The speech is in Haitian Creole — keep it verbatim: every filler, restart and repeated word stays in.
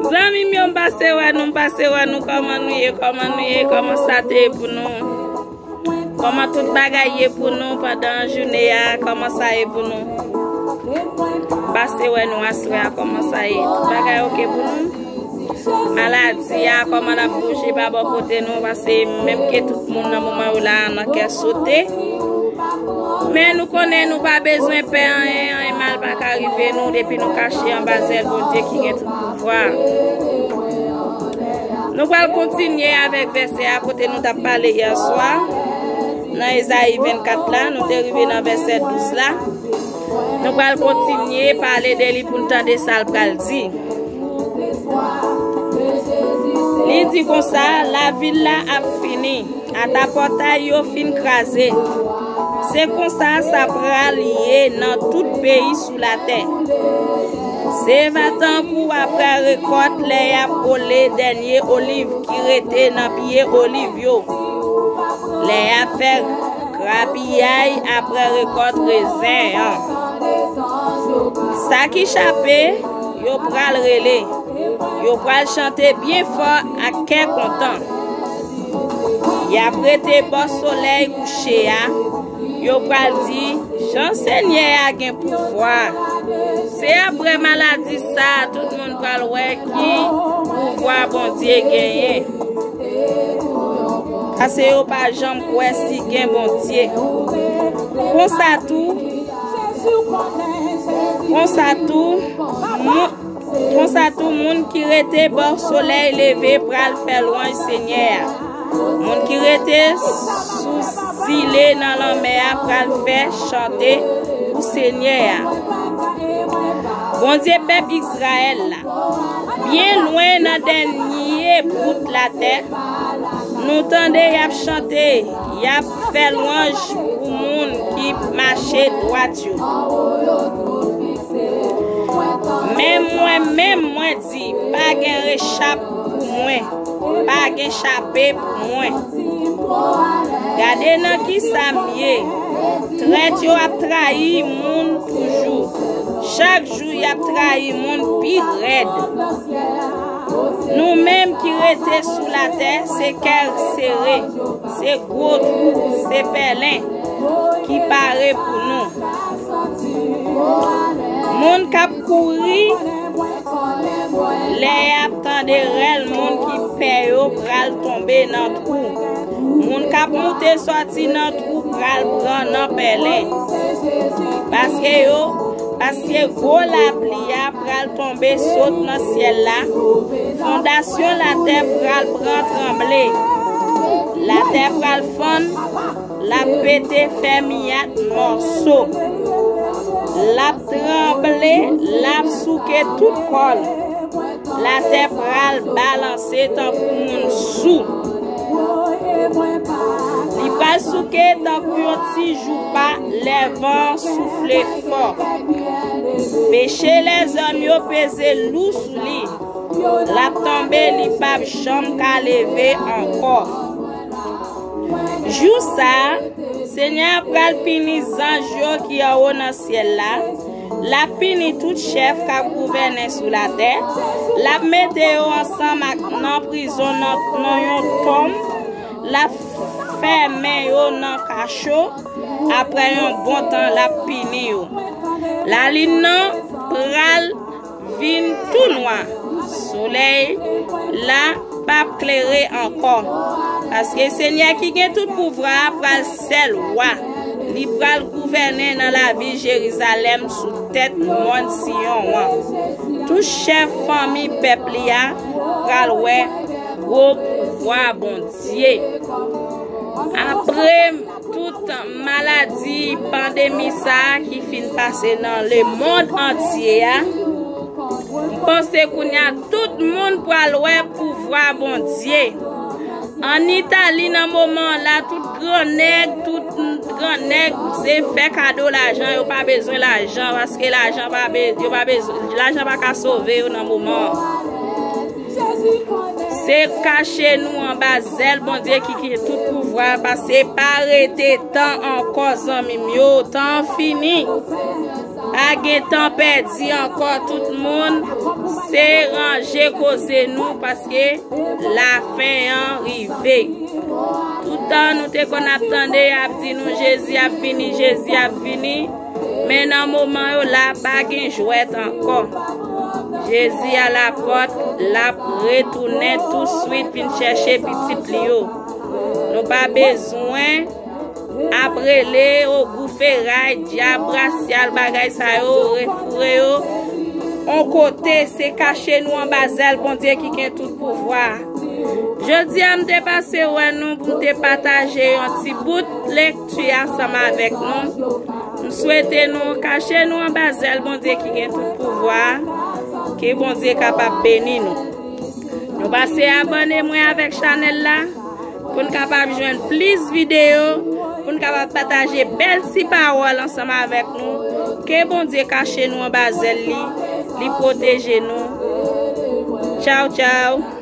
Zanmi m yo, m pase wè nou, m pase wè nou, kòman nou ye, kòman nou ye, kòman sa te ye pou nou? Kòman tout bagay ye pou nou pandan jounen an? Kòman sa ye pou nou? Pase wè nou aswè a, kòman sa ye? Tout bagay oke pou nou? Maladi a, kòman l ap bouje pa bò kote nou? Paske menm ke tout moun nan moman yo la a nan kè sote. Men nou konnen nou pa bezwen pè anyen, anyen mal pa ka rive nou depi nou kache anba zèl Bondye ki gen tout pouvwa. Nou pral kontinye avèk vèsè a kote nou t ap pale yè swa. Nan Ezayi vennkat la, nou te rive nan vèsè douz la. Nou pral kontinye pale de li pou n tande sa l pral di. Li di konsa, lavil la ap fini, ata pòtay yo fin kraze. Se konsa sa pral ye nan tout peyi sou latè. Se va tankou apre rekòt lè y ap ole dènye oliv ki rete nan pye oliv yo, lè y ap fè grapiyay apre rekòt rezen an. Sa ki chape, yo pral rele, yo pral chante byen fò ak kè kontan. Y ap rete bò solèy kouche a, yo pral di, "Jan Senyè a gen pouvwa." Se apre maladi sa a, tout moun pral wè ki pouvwa Bondye genyen. Paske yo pa janm kwè si gen Bondye. Konsa tou, konsa tou, moun, konsa tou, moun ki rete bò solèy leve pral fè lwanj Senyè a. Moun ki rete sou zile nan lanmè a pral fè chante pou Senyè a. Bondye pèp Izrayèl la, byen lwen nan dènye bout latè, nou tande y ap chante, y ap fè lwanj pou moun ki mache dwat yo. Men mwen menm, mwen di, pa gen rechap pou mwen, pa gen chape pou mwen. Gade nan ki sa m ye. Trèt yo ap trayi moun toujou. Chak jou y ap trayi moun pi rèd. Nou menm ki rete sou latè, se kè sere, se gwo twou, se pèlen ki pare pou nou. Moun k ap kouri, lè y ap tande rèl, moun ki pè yo pral tonbe nan twou. Moun k ap moute sòti nan twou pral pran nan pèlen. Paske yo, paske gwo lapli a pral tonbe sot nan syèl la, fondasyon latè pral pran tranble. Latè pral fann, l ap pete fè miyat mòso. L ap tranble, l ap souke tout kò l. Latè pral balanse tankou moun sou. Li pral souke tankou yon ti joupa lè van soufle fò. Peche lèzòm yo peze lou sou li. L ap tonbe, li p ap janm ka leve ankò. Jou sa a, Senyè a pral pini zanj yo ki anwo nan syèl la. L ap pini tout chèf k ap gouvènen sou latè. L ap mete yo ansanm ak nan prizon nan, nan yon tonm. L ap fèmen yo nan kacho. Apre yon bon tan, l ap pini yo. Lalin nan pral vin tou nwa. Solèy la p ap klere ankò. Paske Senyè ki gen tout pouvwa a pral sèl wa. Li pral gouvènen nan lavil Jerizalèm sou tèt mòn Siyon an. Tout chèf fanmi pèp li a pral wè gwo pouvwa Bondye. Apre tout maladi, pandemi sa a ki fin pase nan lemonn antye a, m panse kounye a tout moun pral wè pouvwa Bondye. Ann Itali, nan moman la, tout gran nèg, tout gran nèg, se fè kado lajan, yo pa bezwen lajan, paske lajan pa be-, yo pa bezwen, lajan pa ka sove yo nan moman an. Se kache nou anba zèl Bondye ki gen tout pouvwa, paske pa rete tan ankò, zanmi m yo, tan an fini. Pa gen tan pèdi ankò, tout moun, se ranje koze nou, paske lafen an rive. Toutan nou te konn ap tande, y ap di nou, "Jezi ap vini, Jezi ap vini." Men nan moman yo la, pa gen jwèt ankò. Jezi a lapòt, l ap retounen touswit vin chèche pitit li yo. Nou pa bezwen ap rele ogou, feray, dyab, rasyal, bagay sa yo, refoure yo on kote, se kache nou anba zèl Bondye ki gen tout pouvwa. Jodi a, m te pase wè nou pou m te pataje yon ti bout lekti ansanm avèk nou. M swete nou kache nou anba zèl Bondye ki gen tout pouvwa, ke Bondye kapab beni nou. Nou pase abòne mwen avèk chanèl la pou n kapab jwenn plis videyo, pou n kapab pataje bèl ti pawòl ansanm avèk nou. Ke Bondye kache nou anba zèl li, li pwoteje nou. Tchaw, tchaw.